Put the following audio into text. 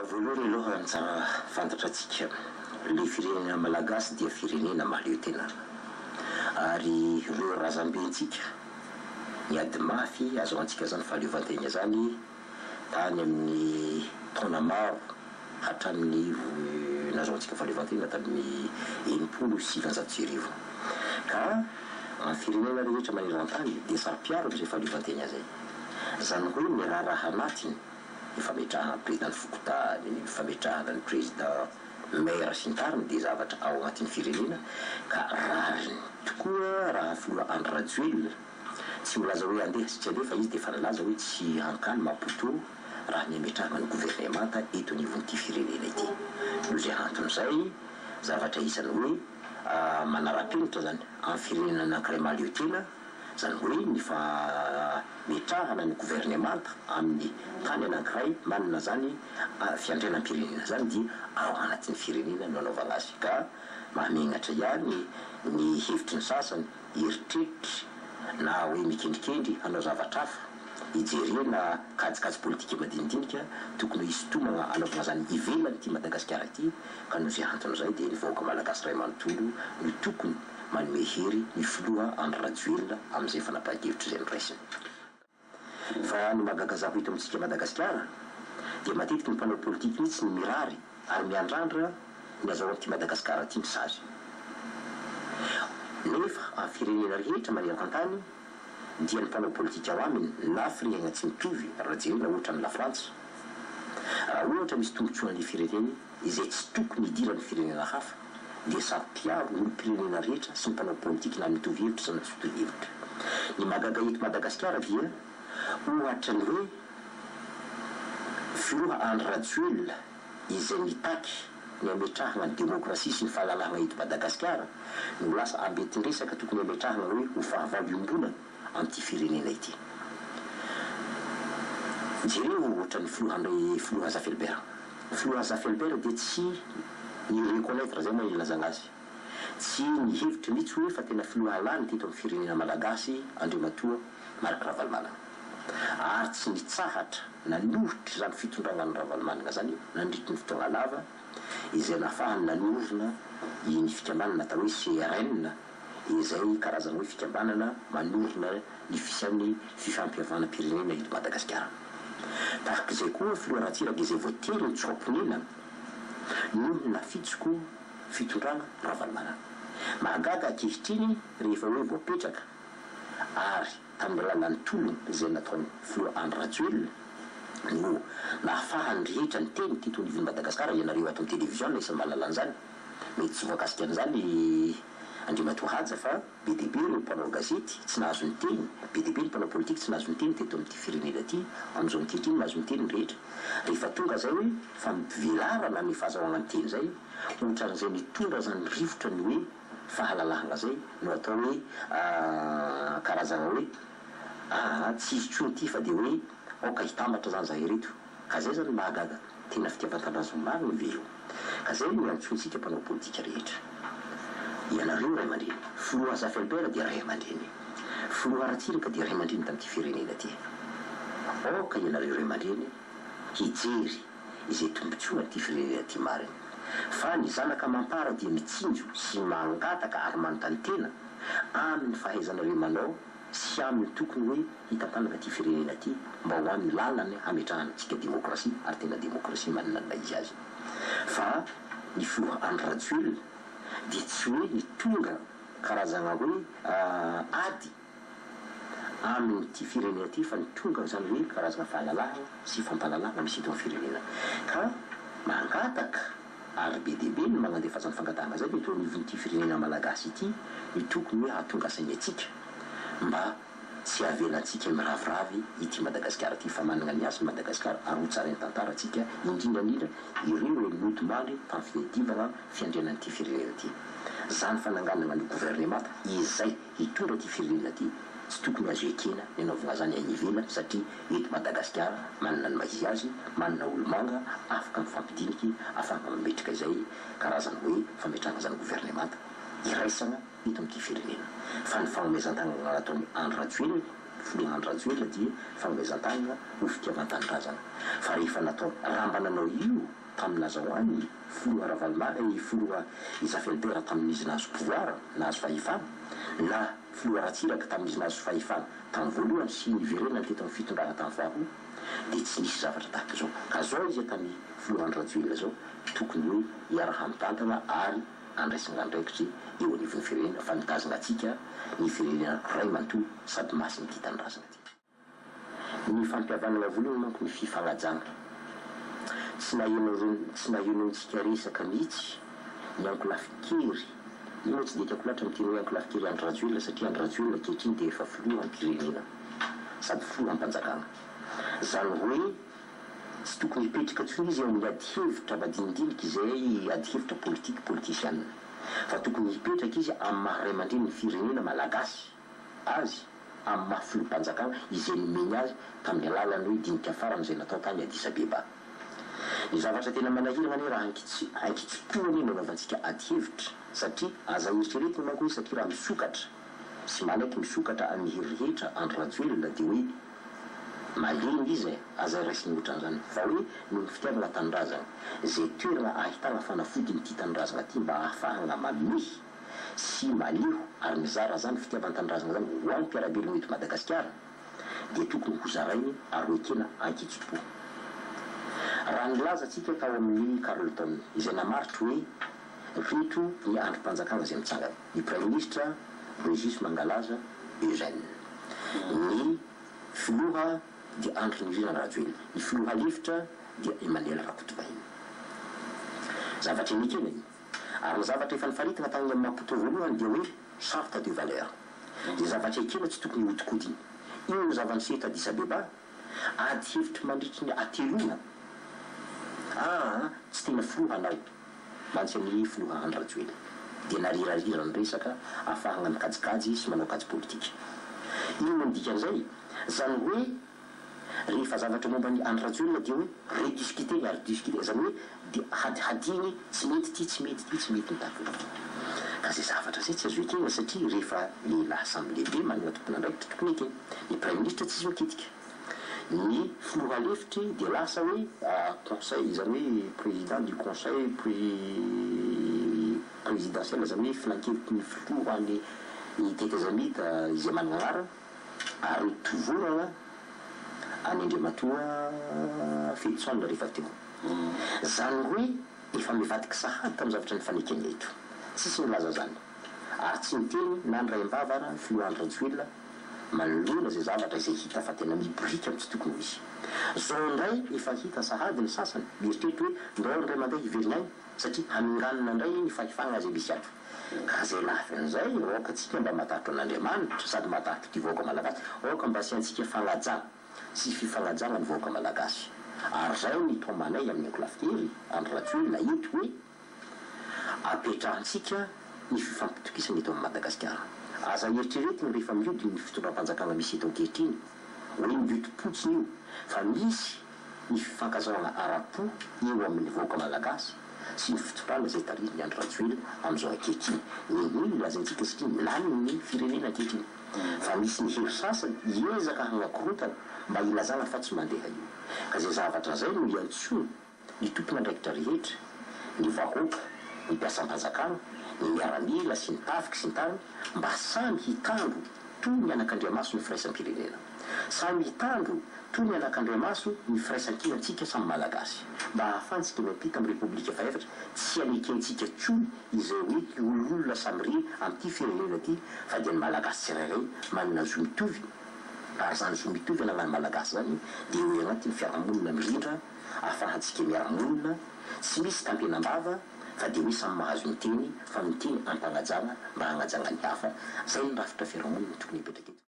Voalohany aloha ny tsara fantatra antsika, le firenena malagasy dia firenena mahaleo tena ary ireo razambentsika niady mafy azahoantsika zany fahaleovantena zany tany amin'ny taona maro hatramin'ny nazahoantsika fahaleovantena tamin'ny 1960 ka amin'ny firenena rehetra maneran-tany dia saro-piaro amin'izay fahaleovantena zay. Zany hoe ny raharaha anatiny, ny fametrahana ny président ny fokontany, ny fametrahana ny président maire sy ny tariny dia zavatra ao anatin'ny firenena ka rariny tokoa raha filoha Andry Rajoelina tsy milaza hoe andeha sy tsy andeha fa izy dia efa nilaza hoe tsy hankany Maputo raha ny hametrahana ny governemanta eto anivon'ity firenena ity. Noho izay antony izay, zavatra isan'ny hoe manara-penitra izany amin'ny firenena anankiray mahaleo tena, izany hoe ny fametrahana ny governemanta amin'ny tany anankiray manana izany fiandrianam-pirenena izany dia ao anatin'ny firenena no anaovana azy ka mahamenatra ihany ny hevitry ny sasany hieritreritra na hoe mikendrikendry hanao zavatra hafa hijerena kajikajy politika madinidinika tokony hisintomana hanaovana izany ivelan'ity Madagasikara ity ka noho izay antony izay dia ny vahoaka malagasy iray manontolo no tokony manome hery ny filoha Andry Rajoelina amin'izay fanapahan-kevitra izay noraisiny. Fa ny mahagaga zako eto amintsika Madagasikara dia matetiky ny mpanao politique mihitsy no mirary ary miandrandra ny azahoan'ity Madagasikara ity ny sazy. Nefa amin'ny firenena rehetra maneran-tany dia ny mpanao politika ao aminy na firehana tsy mitovy raha jerena ohatra ny Lafrantsa. Raha ohatra misy tombotsoan'ny fireneny izay tsy tokony hidiran'ny firenena hafa dia saro-piaro ny olom-pirenena rehetra sy ny mpanao politika na mitovy hevitra na tsy mitovy hevitra. Ny mahagaga eto Madagasikara dia ohatra ny hoe filoha Andry Rajoelina izay mitaky ny hametrahana ny demokrasia sy ny fahalalahana eto Madagasikara no lasa ambentin-dresaka tokony hametrahana hoe ho fahavalo iombonana amin'ity firenena ity. Jereo ohatra ny filoha Andry filoha Zafy Albert. Filoha Zafy Albert dia tsy ni reconnaitre, zay moa ilazana azy, tsy nihevitra mihitsy hoe fa tena filoha lany teto amin'ny firenena malagasy Andriamatoa Marc Ravalomanana. Ary tsy nitsahatra nanohitra izany fitondrana an'i Ravalomanana izany nandritry ny fotoana lava izay nahafahany nanorina iny fikambanana atao hoe CRN izay karazana hoe fikambanana manorina ny fisian'ny fifampihavanam-pirenena eto Madagasikara. Tahaka izay koa filoha Ratsiraka izay voatery nitsoa-ponenana noho ny nafitsoko fitondrana Ravalomanana. Mahagaga ankehitriny rehefa hoe voapetraka ary tamin'ny alalan'ny tolona izay nataon'ny filoha Andry Rajoelina no nahafahan'ny rehetra niteny teto anivon'i Madagasikara, ianareo ato amin'ny televiziona isan'ny mahalala an'izany, mety tsy voakasika an'izany Andriamatoa Haja fa be dia be ireo mpanao gazety tsy nahazo niteny, be dia be ny mpanao politika tsy nahazo niteny teto amin'ity firenena ity, amin'izao ankehitriny mahazo miteny ny rehetra. Rehefa tonga izay hoe fampivelarana ny fahazahoana miteny izay, ohatran'izay nitondra izany rivotra ny hoe fahalalahana izay no atao hoe karazana hoe aa tsy izy intsony ity fa dia hoe aoka hitambatra izany izahay ireto. Ka izay izany no mahagaga, tena fitiavan-tanindrazana marina ve io? Ka izay no iantsoantsika mpanao politika rehetra. Ianareo ray aman-dreny. Filoha Zafy Albert dia ray aman-dreny. Filoha Ratsiraka dia ray aman-dreny tamin'ity firenena ity. Aoka ianareo ray aman-dreny hijery izay tombotsoan'ity firenena ity marina. Fa ny zanaka amam-para dia mitsinjo sy mangataka ary manontany tena amin'ny fahaizanareo manao sy amin'ny tokony hoe hitantanana ity firenena ity mba ho amin'ny lalany hametrahana antsika demokrasia ary tena demokrasia manana ny maha izy azy. Fa ny filoha Andry Rajoelina dia tsy hoe nitondra karazagna hoe ady amin'ity firenena ity fa nitondra izany hoe karazagna fahalalahana sy fampahalalana misy eto amin'ny firenena ka mangataka ary be dia be ny magnandefa izany fangatahana izay eto anivon'ity firenena malagasy ity ny tokony hoe hahatonga saina antsika mba tsy havelantsika miraviravy ity Madagasikara ity fa manana ny hasiny Madagasikara ary ho tsarain'ny tantara antsika indrindra indrindra ireo izay nodimandry tamin'ny fiadivana fiandrianan'ity firenena ity. Izany fananganana ny governemanta izay hitondra ity firenena ity tsy tokony azo ekena ny anaovana izany any ivelany satria eto Madagasikara manana ny maha izy azy, manana olomanga afaka mifampidiniky afahana mametraka izay karazana hoe fametrahana izany governemanta iraisana eto amin'ity firenena. Fa ny fanomezan-tanana nataon'i Andry Rajoelina. Filoha Andry Rajoelina dia fanomezan-tanana ho fitiavan-tanindrazana. Fa rehefa natao, raha mba nanao io tamin'ny nazahoany i Filoha Ravalomanga, i Filoha Zafy Albert tamin'izy nahazo pouvoir, nahazo fahefana, na Filoha Ratsiraka tamin'izy nahazo fahefana tamin'ny voalohany sy niverenany teto amin'ny fitondrana tamin'ny faharoa, dia tsy nisy zavatra tahaka izao. Ka zao izy tamin'ny Filoha Andry Rajoelina zao, tokony hoe hiaraha-mitantana ary andraisana andraikitry eo anivon'ny firenena fa mitazona antsika ny firenena ray manontolo sady masina ity tanindrazana ity. Ny fampihavanana voalohany manko ny fifanajana. Tsy naheno tsy nahenointsika resaka mihitsy ny ankolafin-kery. Io moa tsy dia tiako loatra miteny hoe ankolafin-kery Andry Rajoelina satria Andry Rajoelina ankehitriny dia efa filoham-pirenena sady filoham-panjakana. Zany hoe Tsy tokony hipetraka intsony izy eo amin'ny adihevitra madinidinika izay adihevitra politika politisiana fa tokony hipetraka izy amin'ny maha ray aman-drenin'ny firenena malagasy azy amin'ny maha filoham-panjakana izay nomeny azy tamin'ny alalan'ny hoe dinika farany izay natao tany Addis Abeba. Ny zavatra tena manahirana anie raha ankitsi-po anie no anaovantsika adihevitra satria aza eritreretina manko hoe satria raha misokatra sy manaiky misokatra amin'ny hery rehetra Andry Rajoelina dia hoe Malemy izy e, aza raisiny otran'izany fa hoe noho ny fitiavana tanindrazana, izay toerana ahitana fanafodiny ity tanindrazana ity mba ahafahana mamehy sy maneho ary mizara zany fitiavan-tanindrazana zany ho an'ny mpiara-belona eto Madagasikara dia tokony ho zarainy ary ho ekena ankitsim-po. Raha nilaza tsika tao amin'ny Carlton izay namaritry hoe reto ny andrim-panjakana izay mitsangana, ny Praiminisitra Régis Mangalaza Eugène, ny Filoha dia Andry Nirina Rajoelina, ny filoha lefitra dia Emmanuel Rakotovahiny. Zavatra nekena io. Ary ny zavatra efa nifaritina tany amin'ny Maputo voalohany dia hoe charte de valeur. Dia zavatra ekena tsy tokony hihodikodina. Io no zava-niseho tAddis Abeba, ady hevitry mandritry ny hateloana. Aa tsy tena filoha anao. Mantsy ny filoha Andry Rajoelina dia narirarira ny resaka afahagna mikajikajy sy manao kajy politika. Inona no dikan'izay? Zany hoe rehefa zavatra momba an'i Andry Rajoelina dia hoe rediscuter ary discuter, zany hoe dia hadihadiany tsy mety ity, tsy mety ity, tsy mety ny tahaka io. Ka zay zavatra zay tsy azo ekena satria rehefa lehilahy samy lehibe manana tompon'andraikitra tokony ekena. Ny praiminisitra tsisy mikitika. Ny filoha lefitry dia lasa hoe conseil, izany hoe président du conseil présidentiel, izany hoe filankevitry ny filohan'ny tetezamita izay manana anarana, ary ny tovorana an'i Andriamatoa Fetison rehefa teo. Izany hoe efa mivadika sahady tamin'ny zavatra nifanekena eto. Tsisy nilaza izany. Ary tsy niteny na ny ray am-bava ara ny filoha Andry Rajoelina manoloana izay zavatra izay hita fa tena miboriaka amin'ny tsy tokony ho izy. Zao indray efa hita sahady ny sasany mieritreritra hoe ndao indray mandeha hiverina any satria haminganina indray ny fahefana izay misy ato. Ka izay lafiny izay aoka tsika mba matahotra an'Andriamanitra sady matahotra ity vahoaka malagasy, aoka mba asiantsika fanajana sy fifanajana ny vahoaka malagasy. Ary izay ny taomanay amin'ny ankolafy hery Andry Rajoelina eto hoe. Apetrahantsika ny fifampitokisana eto amin'i Madagasikara. Aza eritreretina rehefa mihodina ny fitondram-panjakana misy eto ankehitriny hoe mihodim-potsiny io fa misy ny fifankazahoana ara-po eo amin'ny vahoaka malagasy sy ny fitondrana izay tarihin'i Andry Rajoelina amin'izao ankehitriny. N'inon'inona lazaintsika satria milamina ny firenena ankehitriny fa misy ny hery sasany hiezaka hanakorontana mba hilazana fa tsy mandeha io. Ka izay zavatra izay no iantsoana ny tompon'andraikitra rehetra, ny vahoaka, ny mpiasam-panjakana, ny miaramila sy ny tafika sy ny tariny mba samy hitandro toy ny anakandriamaso ny firaisam-pirenena. Samy hitandro toy ny anakandriamaso ny firaisankinantsika samy Malagasy mba hahafantsika miampita amin'ny Repoblika fahefatra tsy hanekentsika intsony izay hoe hiololona samirery amin'ity firenena ity fa dia ny Malagasy tsirairay manana zo mitovy ary izany zo mitovy ananan'ny Malagasy izany dia eo anatin'ny fiarahamonina mirindra afahantsika miara-monina, tsy misy tampenam-bava fa dia hoe samy mahazo miteny fa miteny am-panajana mba hagnajana ny hafa, zay ny rafitra fiarahamonina tokony hipetraka eto.